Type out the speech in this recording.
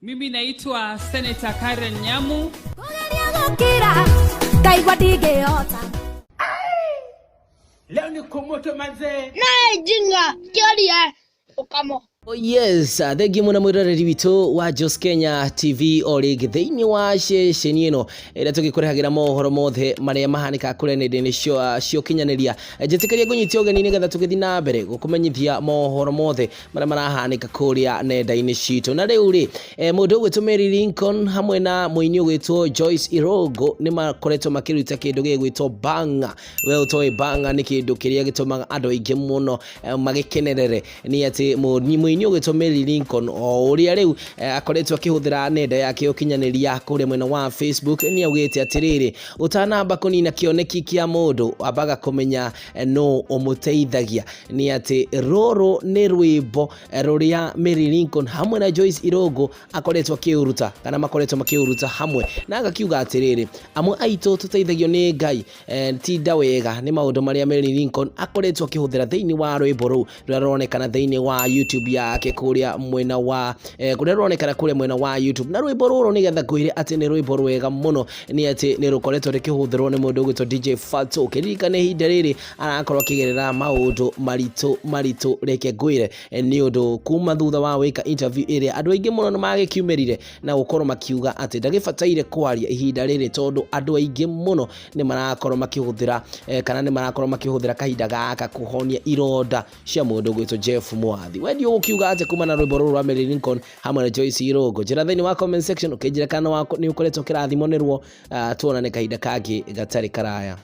Mimi naitwa Senator Karen Nyamu. Kũgeria gũkira ngaigua ndingĩhota. Leo ni kumoto manzee. Naye jinga kĩoria ũkamo. Oh yes, thengiũ mũno mwĩroreri witũ wa Jos Kenya TV o rĩngĩ thĩinĩ wa ceceni ĩno ĩrĩa tũgĩkũrehagĩra mohoro mothe marĩa mahanĩkaga kũrĩa nenda-inĩ cia ũkinyanĩria. Njĩtĩkĩria ngũnyitie ũgeni nĩgetha tũgĩthiĩ na mbere gũkũmenyithia mohoro mothe marĩa marahanĩka kũrĩa nenda-inĩ citũ. Na rĩu rĩ, mũndũ ũgwĩtwo Mary Lincoln hamwe na mũini ũgwĩtwo Joyce Irongo nĩ makoretwo makĩruta kĩndũ gĩgwĩtwo banga. We ũtoĩ banga nĩ kĩndũ kĩrĩa gĩtũmaga andũ aingĩ mũno magĩkenerere. Nĩ atĩ mũini ũgwĩtwo Mary Lincoln o ũrĩa rĩu akoretwo akĩhũthĩra nenda yake ya ũkinyanĩria kũrĩa mwena wa Facebook nĩ augĩte atĩrĩrĩ, ũtanamba kũnina kĩoneki kĩa mũndũ ambaga kũmenya nũ ũmũteithagia. Nĩ atĩ rũrũ nĩ rwĩmbo rũrĩa Mary Lincoln hamwe na Joyce Irũngũ akoretwo akĩũruta kana makoretwo makĩũruta hamwe, na agakiuga atĩrĩrĩ, amwe aitũ tũteithagio nĩ Ngai. Tinda wega nĩ maũndũ marĩa Mary Lincoln akoretwo akĩhũthĩra thĩinĩ wa rwĩmbo rũu rũrĩa rũronekana thĩinĩ wa YouTube yake kũrĩa mwena wa kũrĩa rũronekana kũrĩa mwena wa YouTube. Na rwĩmbo rũrũ nĩgetha ngwĩre atĩ nĩ rwĩmbo rwega mũno, nĩ atĩ nĩ rũkoretwo rũkĩhũthĩrwo nĩ mũndũ ũgwĩtwo DJ Fatxo. Kĩririkane ihinda rĩrĩ arakorwo akĩgerera maũndũ maritũ maritũ, reke ngwĩre nĩ ũndũ kuma thutha wa gwĩka interview ĩrĩa andũ aingĩ mũno nĩ magĩkiumĩrire na gũkorwo makiuga atĩ ndagĩbataire kwaria ihinda rĩrĩ, tondũ andũ aingĩ mũno nĩ marakorwo makĩhũthĩra kana nĩ marakorwo makĩhũthĩra kahinda gaka kũhonia ironda cia mũndũ ũgwĩtwo Jeff Mwathi. We ndiũ ũkiuga atĩ kuma na rwĩmbo rũrũ rwa Mary Lincoln hamwe na Joyce Irũngũ, njĩra thĩinĩ wa comment section ũkĩnjĩra kana nĩ ũkoretwo ũkĩrathimwo nĩruo. Tuonane kahinda kangĩ gatarĩ karaya.